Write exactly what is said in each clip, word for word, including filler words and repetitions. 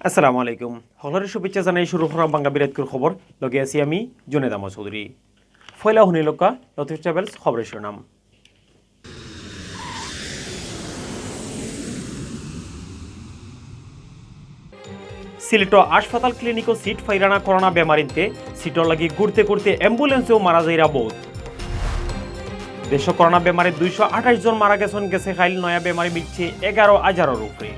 আসসালামু আলাইকুম। হকলরে শুভেচ্ছা জানাই শুরু করাম বাংলা বিরাটকুর খবর। লগে আছি আমি জুনেদ আহমদ চৌধুরী। পয়লা হুনিলউক্কা লতিফ ট্রাভেলস খবরর শিরোনাম। সিলেটো হাসপাতাল ক্লিনিকো সিট ফাইরা না করোনা বেমারিন্তে, সিটর লাগি ঘুরতে ঘুরতে অ্যাম্বুলেন্সেও মারা যাইরা বউত। দেশো করোনা বেমারে দুইশো আঠাইশ জন মারা গেছইন, গেছে কাইল নয়া বেমারি মিলছে এগারো হাজারর উপরে।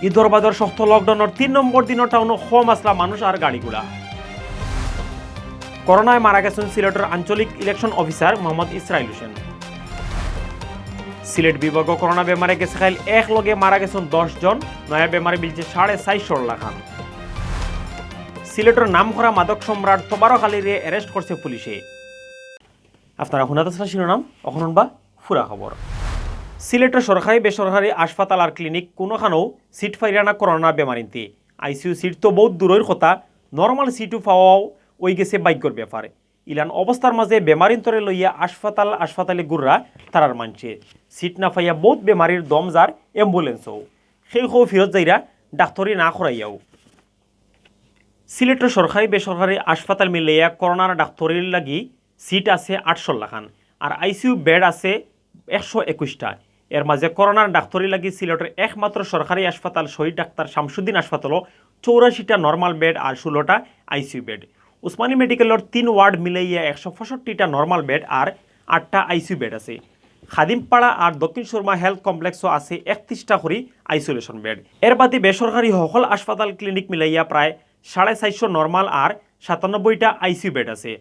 ইদর বাদর শক্ত লকডাউনর তিন নম্বর দিনও টাউনো কম আছলা মানুষ আর গাড়ি ঘোড়া। করোনায় মারা গেছইন সিলেটর আঞ্চলিক ইলেকশন অফিসার মোহাম্মদ ইসরাইল হোসেন। সিলেট বিভাগো করোনা বেমারে গেছে কাইল এক লগে মারা গেছইন দশ জন, নয়া বেমারি মিলছে সাড়ে চাইরশোর লাখান। সিলেটর নাম করা মাদক সম্রাট তবারক আলীরে অ্যারেস্ট করছে পুলিশে। আপনারা হুনাত আছলা শিরোনাম, অখন হুনবা পুরা খবর। সিলেটর সরকারি বেসরকারি হাসপাতাল আর ক্লিনিক কুনোখানোও সিট ফাইরা না করোনা বেমারিন্তে। আইসিইউ সিট তো বউত দূরর কথা, নরমাল সিটও পাওয়াও অইগেছে ভাগ্যর ব্যাপার। ইলান অবস্থার মাঝে বেমারিন্তরে লইয়া হাসপাতাল হাসপাতালে ঘুররা তারার মানষে। সিট না পাইয়া বউত বেমারির দম যার অ্যাম্বুলেন্সও। কেউ কেউ ফিরত যাইরা ডাক্তরি না করাইয়াও। সিলেটর সরকারি বেসরকারি হাসপাতাল মিলাইয়া করোনার ডাক্তরির লাগি সিট আছে আটশোর লাখান, আর আইসিইউ বেড আছে একশো একুশটা। এর মাঝে করোনার ডাক্তরি লাগি সিলেটর একমাত্র সরকারি হাসপাতাল শহীদ ডাক্তার শামসুদ্দিন হাসপাতালো চৌরাশিটা নরমাল বেড আর ষোলোটা আইসিইউ বেড। উসমানী মেডিকেলর তিন ওয়ার্ড মিলাইয়া একশো পঁয়ষট্টিটা নরমাল বেড আর আটটা আইসিইউ বেড আছে। খাদিমপাড়া আর দক্ষিণ সুরমা হেলথ কমপ্লেক্সও আছে একত্রিশটা করি আইসোলেশন বেড। এর বাদে বেসরকারি হকল হাসপাতাল ক্লিনিক মিলাইয়া প্রায় সাড়ে চাইরশো নরমাল আর সাতানব্বইটা আইসিইউ বেড আছে।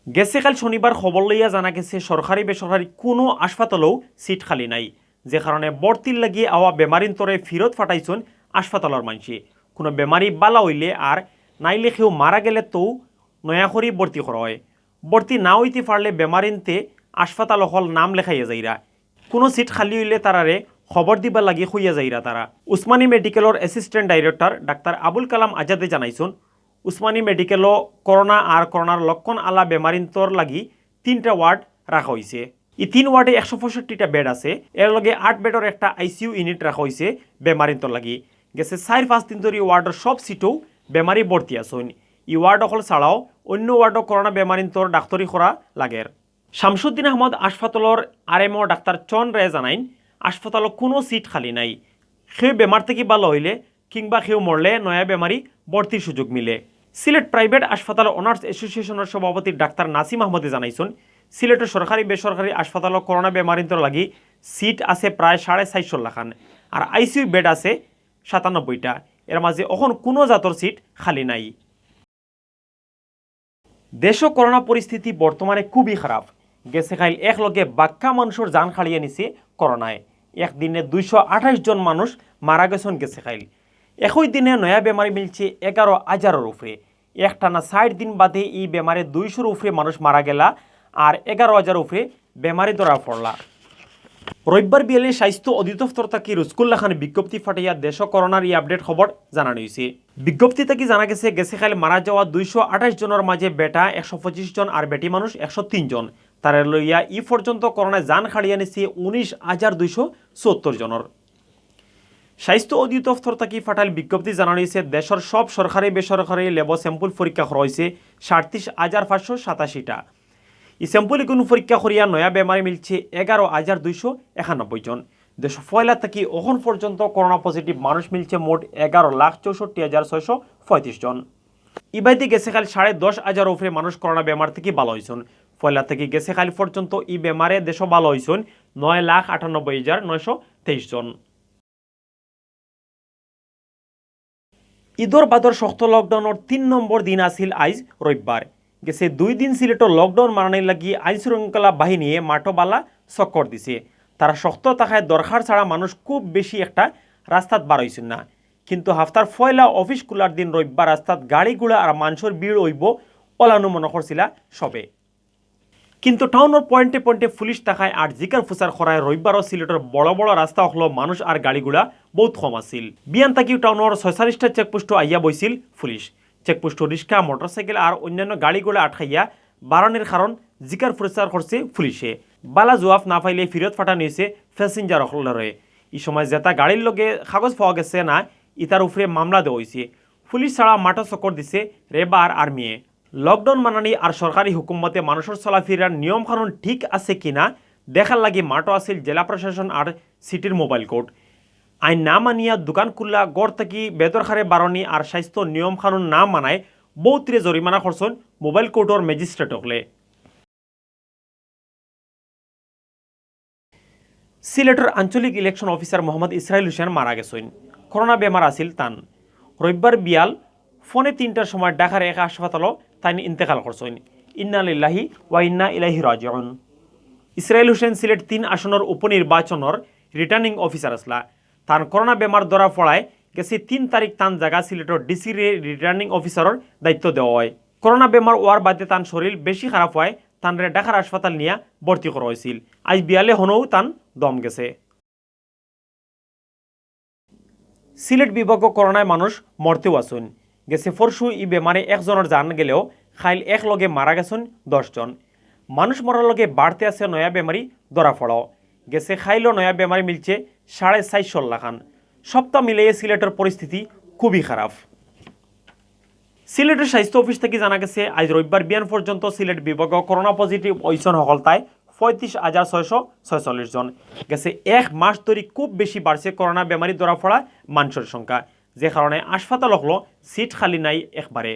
গেছে কাইল শনিবার খবর লইয়া জানা গেছে সরকারি বেসরকারি কুনো হাসপাতালও সিট খালি নাই, যে কারণে ভর্তির লাগি আওয়া বেমারিন্তরে ফিরত ফাটাইছইন হাসপাতালর মানষে। কুনো বেমারি বালা অইলে আর নাইলে কেউ মারা গেলে তো নয়া করি ভর্তি করা অয়। ভর্তি না অইতে পারলে বেমারিন্তে হাসপাতাল অকল নাম লেখাইয়া যাইরা। কুনো সিট খালি অইলে তারারে খবর দিবার লাগি কইয়া যাইরা তারা। উসমানী মেডিকেলর অ্যাসিস্ট্যান্ট ডাইরেক্টর ডাক্তার আবুল কালাম আজাদে জানাইছইন, উসমানী মেডিকেলো করোনা আর করোনার লক্ষণ আলা বেমারিন্তর লাগি তিনটা ওয়ার্ড রাখা অইছে। ই তিন ওয়ার্ডে একশো পঁয়ষট্টিটা বেড আছে, এর লগে আট বেডর একটা আইসিইউ ইউনিট রাখা অইছে বেমারিন্তর লাগি। গেছে চাইর পাঁচ দিন ধরি ওয়ার্ডর সব সিটও বেমারি ভর্তি আছইন। ই ওয়ার্ড অকল ছাড়াও অন্য ওয়ার্ডও করোনা বেমারিন্তর ডাক্তরি করা লাগের। শামসুদ্দিন আহমদ হাসপাতালর আরএমও ডাক্তার চন রে জানাইন, হাসপাতালো কুনো সিট খালি নাই। কেউ বেমার থাকি বালা অইলে কিংবা কেউ মরলে নয়া বেমারি ভর্তির সুযোগ মিলে। সিলেট প্রাইভেট হাসপাতাল ওনার্স অ্যাসোসিয়েশনর সভাপতি ডাক্তার নাসিম আহমদে জানাইছইন, সিলেটর সরকারি বেসরকারি হাসপাতালো করোনা বেমারিন্তর লাগি সিট আছে প্রায় সাড়ে চাইরশোর লাখান, আর আইসিইউ বেড আছে সাতানব্বইটা। এর মাঝে অখন কুনো জাতর সিট খালি নাই। দেশো করোনা পরিস্থিতি বর্তমানে খুবই খারাপ। গেছে কাইল এক লগে বাক্কা মানুষর জান কাড়িয়া নিছে করোনায়। একদিনে দুইশো আঠাইশ জন মানুষ মারা গেছইন গেছে কাইল। একই দিনে নয়া বেমারি মিলছে এগারো হাজারর উপরে। একটানা চাইর দিন বাদে ই বেমারে দুইশোর উপরে মানুষ মারা গেলা, আর এগারো হাজার উপরে বেমারি ধরা পড়লা। রবিবার বিয়ালে স্বাস্থ্য অধিদপ্তর থাকি রুজকুল্লা খান বিজ্ঞপ্তি ফাটাইয়া দেশো করোনার ই আপডেট খবর জানানি অইছে। বিজ্ঞপ্তি থাকি জানা গেছে, গেছে কাইল মারা যাওয়া দুইশো আঠাইশ জনর মাঝে বেটা একশো পঁচিশ জন আর বেটি মানুষ একশো তিন জন। তারে লইয়া ই পর্যন্ত করোনায় জান কাড়িয়া নিছে উনিশ হাজার দুইশো চুয়াত্তর জনর। স্বাস্থ্য অধিদপ্তর থাকি ফাটাইল বিজ্ঞপ্তি জানানি অইছে, দেশর সব সরকারি বেসরকারি ল্যাবো স্যাম্পল পরীক্ষা করা অইছে সাতত্রিশ হাজার পাঁচশো সাতাশিটা। ই স্যাম্পল ইগুন পরীক্ষা করিয়া নয়া বেমারি মিলছে এগারো হাজার দুইশো একানব্বই জন। দেশো পয়লা থাকি অখন পর্যন্ত করোনা পজিটিভ মানুষ মিলছে মোট এগারো লাখ চৌষট্টি হাজার ছয়শো পঁয়ত্রিশ জন। ইবাদি গেছে কাইল সাড়ে দশ হাজার উপরে মানুষ করোনা বেমার থাকি বালা অইছইন। পয়লা থাকি গেছে কাইল পর্যন্ত ই বেমারে দেশো বালা অইছইন নয় লাখ আটানব্বই হাজার নয়শো তেইশ জন। ইদর বাদর শক্ত লকডাউনর তিন নম্বর দিন আছিল আইজ রবিবার। গেছে দুই দিন সিলেটো লকডাউন মানানির লাগি আইন শৃঙ্খলা বাহিনীয়ে মাঠো বালা চক্কর দিছে। তারা শক্ত থাকায় দরকার ছাড়া মানুষ খুব বেশি একটা রাস্তাত বার অইছইন না। কিন্তু হাফতার পয়লা অফিস খুলার দিন রবিবার রাস্তাত গাড়ি ঘোড়া আর মানষর ভিড় অইবো অলানু মনো করছিলা সবে। কিন্তু টাউনর পয়েন্টে পয়েন্টে পুলিশ থাকায় আর জিকার ফুসার করায় রবিবারও সিলেটর বড় বড় রাস্তা অকলো মানুষ আর গাড়ি ঘোড়া বউত কম আছিল। বিয়ান থাকিউ টাউনর ছয়চল্লিশটা চেকপোস্টো আইয়া বইছিল পুলিশ। চেকপোস্টো রিক্সা, মোটরসাইকেল আর অন্যান্য গাড়ি ঘোড়া আটকাইয়া বারানির কারণ জিকার ফুসার করছে পুলিশে। বালা জুয়াফ না পাইলে ফিরত ফাটানি অইছে প্যাসেঞ্জার অকলরে। ই সময় যেতা গাড়ির লগে কাগজ পাওয়া গেছে না, ইতার উপরে মামলা দেওয়া অইছে। পুলিশ ছাড়া মাঠো চক্কর দিছে র্যাব আর আর্মিয়ে। লকডাউন মানানি আর সরকারি হুকুমতে মানুষর চলাফিরার নিয়ম কানুন ঠিক আছে কিনা দেখার লাগি মাঠো আছিল জেলা প্রশাসন আর সিটির মোবাইল কোর্ট। আইন না মানিয়া দোকান খুলা, ঘর থাকি বেদরকারে বারনি আর স্বাস্থ্য নিয়ম কানুন না মানায় বউতরে জরিমানা করছইন মোবাইল কোর্টর ম্যাজিস্ট্রেট অকলে। সিলেটর আঞ্চলিক ইলেকশন অফিসার মোহাম্মদ ইসরাইল হোসেন মারা গেছইন। করোনা বেমার আছিল তান। রবিবার বিয়াল পৌনে তিনটার সময় ঢাকার এক হাসপাতালো তাইন ইন্তেকাল করছইন। ইন্না লিল্লাহি ওয়া ইন্না ইলাইহি রাজিউন। ইসরাইল হোসেন সিলেট তিন আসনর উপনির্বাচনর রিটার্নিং অফিসার আছলা। তান করোনা বেমার ধরা পড়ায় গেছে তিন তারিখ তান জাগা সিলেটর ডিসি রে রিটার্নিং অফিসারর দায়িত্ব দেওয়া অয়। করোনা বেমার অওয়ার বাদে তান শরীর বেশি খারাপ অওয়ায় তানরে ঢাকার হাসপাতাল নিয়া ভর্তি করা অইছিল। আইজ বিয়ালে হনউ তান দম গেছে। সিলেট বিভাগো করোনায় মানুষ মরতেউ আছইন। গেছে পরশু ই বেমারে একজনর জান গেলেও কাইল একলগে মারা গেছইন দশ জন। মানুষ মরার লগে বাড়তে আছে নয়া বেমারি ধরা পড়াও। গেছে কাইলও নয়া বেমারি মিলছে সাড়ে চাইরশো লাখান। সপ্তাহ মিলাইয়া সিলেটর পরিস্থিতি খুবই খারাপ। সিলেটর স্বাস্থ্য অফিস থাকি জানা গেছে, আইজ রবিবার বিয়ান পর্যন্ত সিলেট বিভাগো করোনা পজিটিভ অইছইন হকলতায় পঁয়ত্রিশ হাজার ছয়শো ছয়চল্লিশ জন। গেছে এক মাস ধরি খুব বেশি বাড়ছে করোনা বেমারি ধরা পড়া মানষর সংখ্যা, যে কারণে হাসপাতাল অকলো সিট খালি নাই একবারে।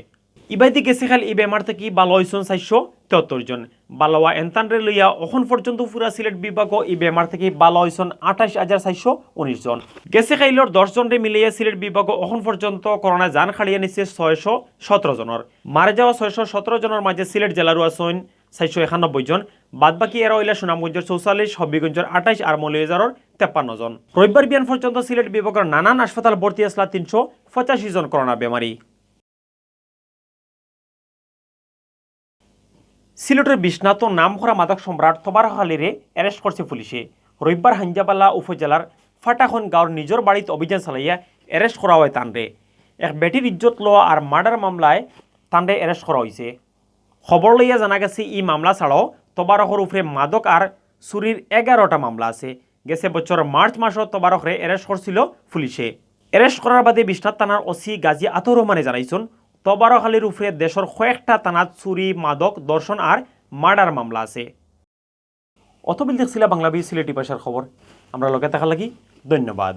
ইবাদি গেছে কাইল ই বেমার থাকি ভালা অইছইন চাইরশো তেহাত্তর জন। ভালা অওয়া এনতানরে লইয়া অখন পর্যন্ত পুরা সিলেট বিভাগো ই বেমার থাকি ভালা অইছইন আঠাইশ হাজার চাইরশো উনিশ জন। গেছে কাইলর দশ জনরে মিলাইয়া সিলেট বিভাগো অখন পর্যন্ত করোনায় জান কাড়িয়া নিছে ছয়শো সতেরো জনর। মারা যাওয়া ছয়শো সতেরো জনর মাঝে সিলেট জেলারও আছইন চাইরশো একানব্বই জন। বাদ বাকি এরা অইলা সুনামগঞ্জর চৌচল্লিশ, হবিগঞ্জর আঠাইশ আর মৌলভীবাজারর তেপ্পান্ন জন। রবিবার বিয়ান পর্যন্ত সিলেট বিভাগর নানান হাসপাতাল ভর্তি আছলা তিনশো পঁচাশি জন করোনা বেমারি। সিলেটর বিশ্বনাথো নাম করা মাদক সম্রাট তবারক আলীরে অ্যারেস্ট করছে পুলিশে। রবিবার হাইঞ্জাবালা উপজেলার ফাটাখন গাঁওর নিজর বাড়িত অভিযান চালাইয়া অ্যারেস্ট করা অয় তানরে। এক বেটির ইজ্জত লওয়া আর মার্ডার মামলায় তানরে অ্যারেস্ট করা অইছে। খবর লইয়া জানা গেছে, ই মামলা ছাড়াও তবারকর উপরে মাদক আর চুরির এগারোটা মামলা আছে। গেছে বছর মার্চ মাসো তবারকরে অ্যারেস্ট করছিল পুলিশে। অ্যারেস্ট করার বাদে বিশ্বনাথ থানার ওসি গাজী আতাউর রহমানে জানাইছইন, তবারক আলীর উপরে দেশর কয়েকটা থানাত চুরি, মাদক, ধর্ষণ আর মার্ডার মামলা আছে। অতবিল দেখছিলা বাংলা বি সিলেটি ভাষার খবর। আমরার লগে থাকার লাগি ধন্যবাদ।